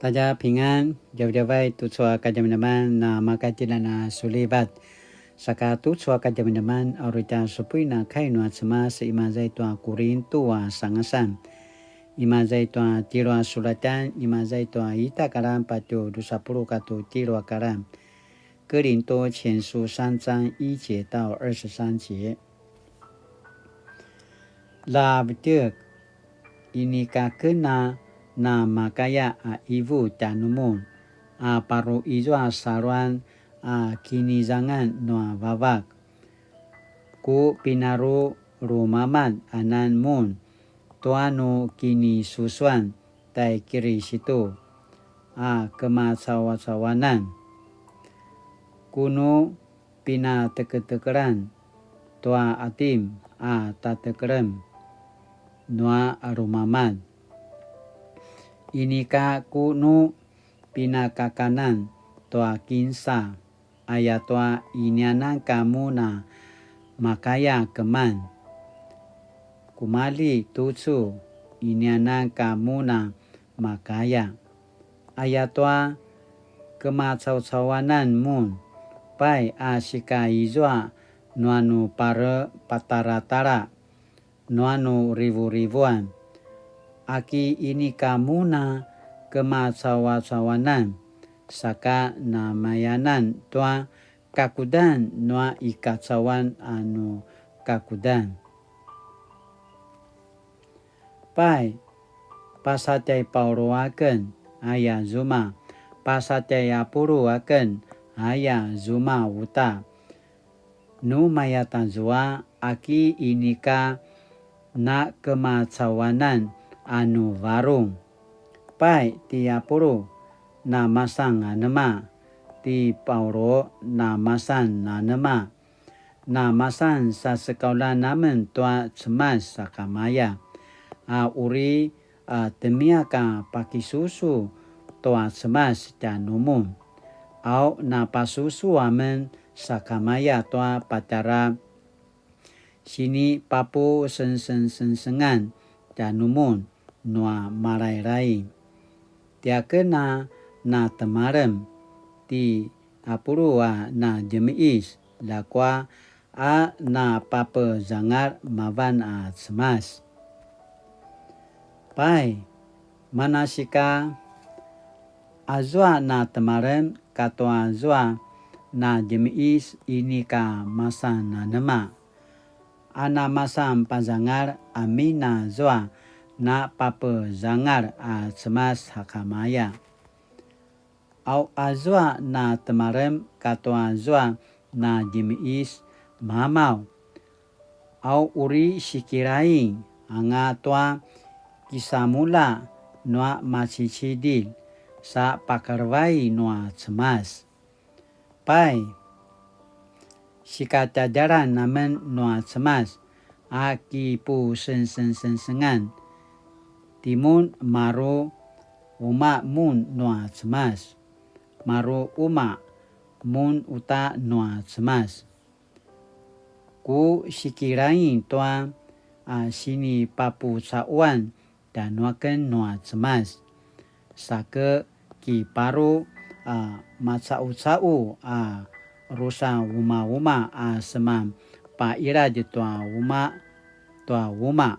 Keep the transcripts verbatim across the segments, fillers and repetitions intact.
大家平安, djavadjavay tucu a kadjamadjaman na makatjinan a sulivat. Saka tucu a kadjamadjaman a uri tja supuin a kai nua Cemas imaza i tua Kurintu a sangasan. Imaza i tua tjelu a sulatjan, imaza i tua ita karan patje drusa puluq katua tjelu a karan. 哥林多前书三章一节到二十三节。 Lavdek, inika ken a namakaya a ivu tjanumun, a paru izua saluan a kinizangan nua vavak. Ku pinaru lumamad anan mun, tua nu kinisusuan tai Kirisitu a kemacaucauanan. Ku nu pinateketekelan tua atim a tatekelem nua lumamad. Inika ku nu pinakakanan tua kinsa, ayatua inianan ka mun a makaya keman. Kumali tucu, inianan ka mun a makaya. Ayatua kemacaucauanan mun, pai a sika izua nua nu pare pataratara, nua nu rivurivuan. Aki inika mun a kemacaucauanan, saka namayanan tua kakudan nua i kacauan a nu kakudan. Pai, pasatjai Paulu aken, aya zuma, pasatjai Apulu aken, aya zuma uta. Nu mayatazua aki inika na kemacauanan a nu varung. Pai ti Apulu, na masan anema, ti Paulu, na masan anema, na masan sasekaulan amen tua Cemas sakamaya, a uri a temiak a pakisusu tua Cemas tjanumun. Au na pasusu amen sakamaya tua patjara sinipapusengsengsengan tjanumun nua malailai. Tiaken a na temalem ti Apulu a na djemiis, ljakua a na papezangal mavan a Cemas. Pai, manasika, azua na temalem katua zua na djemiis inika masan anema. A na masan pazangal amin azua na papezangal a Cemas sakamaya. Au azua na temalem katua zua na djemiis mamaw. Au uri sikilaing anga tua kisamulja nua macicidilj sa pakalevai nua Cemas. Pai, sikatjadjalan amen nua Cemas a kipusengsengsengan. Timun maru uma mun nua Cemas. Maru uma mun uta nua Cemas. Ku sikilaing tua a sinipapucauan tjanuaken nua Cemas. Sake kiparu a macaucau a drusa umauma a seman pailadj tua uma, tua uma.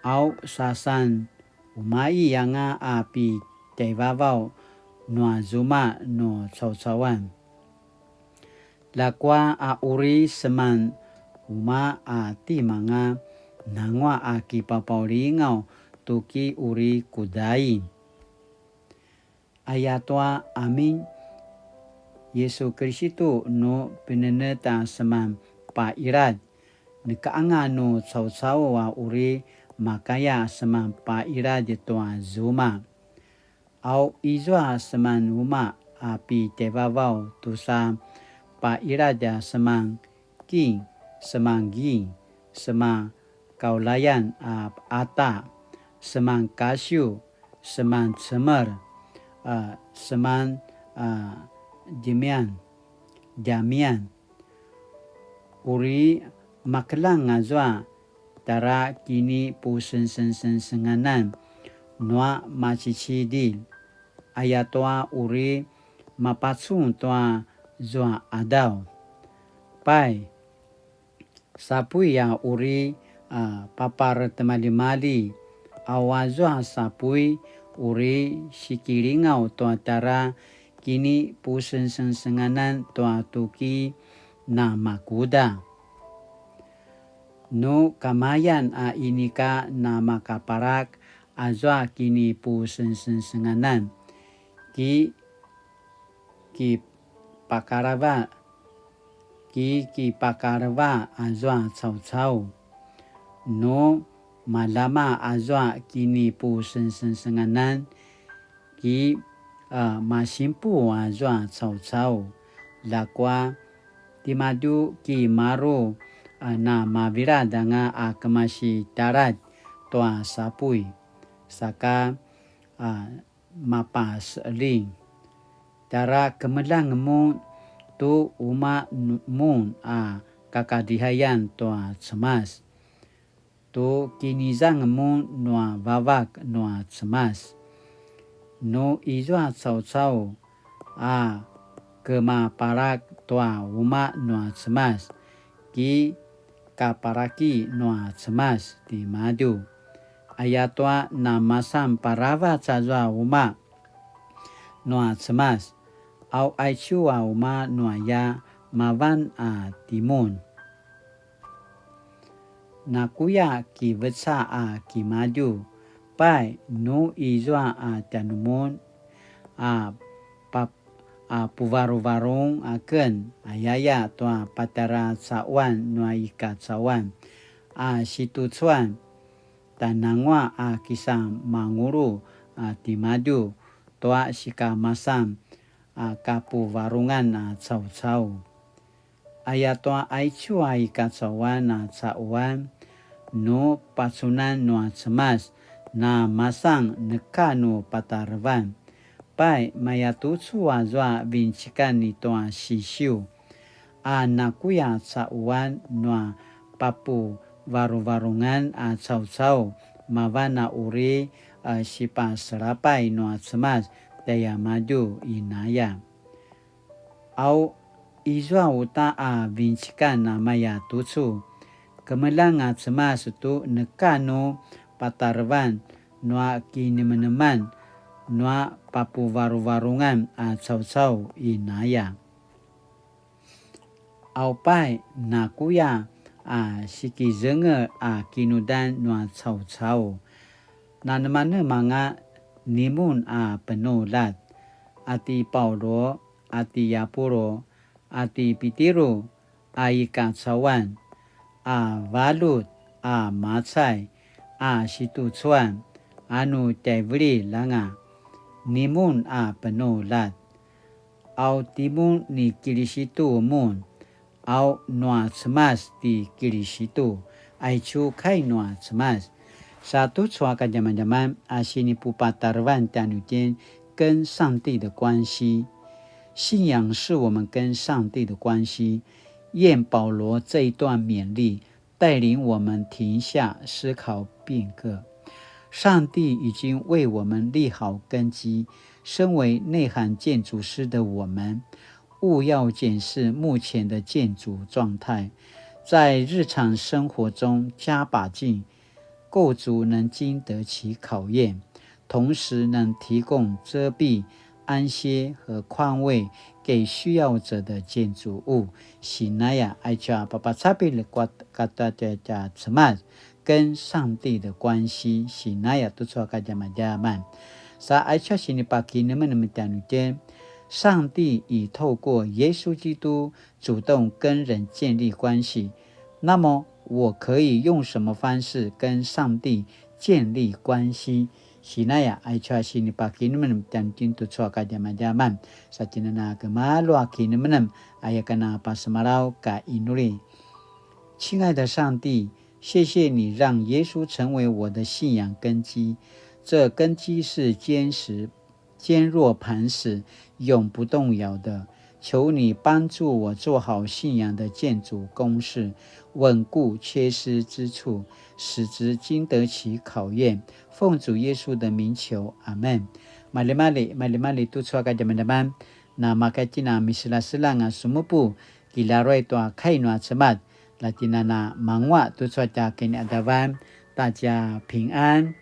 Au sasan umai anga a pitjaivavaw nua zuma nu caucauan. Ljakua a uri seman uma a timanga, nangua a kipapaulingaw tu ki uri kudai. Ayatua amin, Yisu Kilisitu nu pinenetj a seman pailadj, neka anga nu caucau a uri makaya seman pailadj tua zuma. Au izua seman uma a pitjaivavaw tusa pailadj a seman king, seman ging, seman kaulayan a ata, seman kasiw, seman cemel, a, seman, a, djemian, djamian. Uri makeljang azua tjara kinipusengsengsenganan nua macicidilj. ayatua uri mapacun tua zua qadaw. Pai, sapuy a uri, a, paparetimaljimalji, au azua sapuy uri sikilingaw tua tara kinipusengsengsenganan tua tuki namakuda. Nu kamayan a inika namakaparak azua kinipusengsengsenganan, ki, kipakaleva, ki, kipakaleva azua caucau. Nu malama azua kinipusengsengsenganan, ki, a, masimpu azua caucau. Ljakua timadju ki maru, a, namavilad anga a kemasi taladj tua sapuy, saka, a, mapaseling. Tara kemeljang mun tu umaq nu-, mun a kakadihayan tua Cemas, tu kinizang mun nua vavak nua Cemas. Nu izua caucau a kemaparak tua umaq nua Cemas, ki kaparaki nua Cemas timadju. Ayatua namasan paravac azua umaq nua Cemas, au aicu a umaq nuaya mavan a timun. Nakuya kiveca a kimadju, pai nu izua a tjanumun a pa-, a puvaruvarung aken, ayaya tua patjara caquan nua i kacauan a situcuan, tjanangua a kisamangulu a timadju tua sikamasan a kapuvarungan a caucau. Ayatua aicu a i kacauan a caquan, nu pacunan nua Cemas, namasan neka nu patarevan. Pai, mayatucu azua vincikan i tua sisiu, a nakuya caquan nua papuvaruvarungan a caucau, mavan a uri, a, sipaselapay nua Cemas tjaiamadju inaya. Au izua uta a vincikan a mayatucu, kemeljang a Cemas tu neka nu patarevan nua kinemeneman nua papuvaruvarungan a caucau inaya. Au pai, nakuya a sikizenge a kinudan nua caucau. Nanemanemanga nimun a penuljat, a ti Paulu, a ti Yapulu, a ti Pitiru, a i kacauan, a valjut, a macay, a situcuan, a nu tjaivililj anga, nimun a penuljat. Au timun ni Kilisitu mun, au nua Cemas ti Kilisitu, aicu kai nua Cemas. Sa tucu a kadjamadjaman a sinipupatarevan tjanuitjen 跟上帝的关系。信仰是我们跟上帝的关系。愿保罗这一段勉励带领我们停下思考变革。上帝已经为我们立好根基，身为内涵建筑师的我们，务要检视目前的建筑状态，在日常生活中加把劲，构筑能经得起考验，同时能提供遮蔽、安歇和宽慰给需要者的建筑物。Sinaya, aicu a papacapil kata tja Cemas, 跟上帝的关系。Sinaya tucu a kadjamadjaman. Sa aicu a sinipakinemenem tjanuitjen, 上帝已透过耶稣基督主动跟人建立关系。那么，我可以用什么方式跟上帝建立关系？Sinaya, aicu a sinipakinemenem tjanuitjen tucu a kadjamadjaman. Sa tjinana kemalu a kinemenem, aya kana pasemalaw ka inuli. 亲爱的上帝，谢谢你让耶稣成为我的信仰根基，这根基是坚实、坚若磐石，永不动摇的。求你帮助我做好信仰的建筑工事，稳固缺失之处，使之经得起考验。奉主耶稣的名求，阿门。Malimali, malimali tucu a kadjamadjaman. Na maka tjina miselaselang a sumupu, kilaruay tua kai nua Cemas, la tjina na mangua tucu a tja kiniadavan, 大家平安.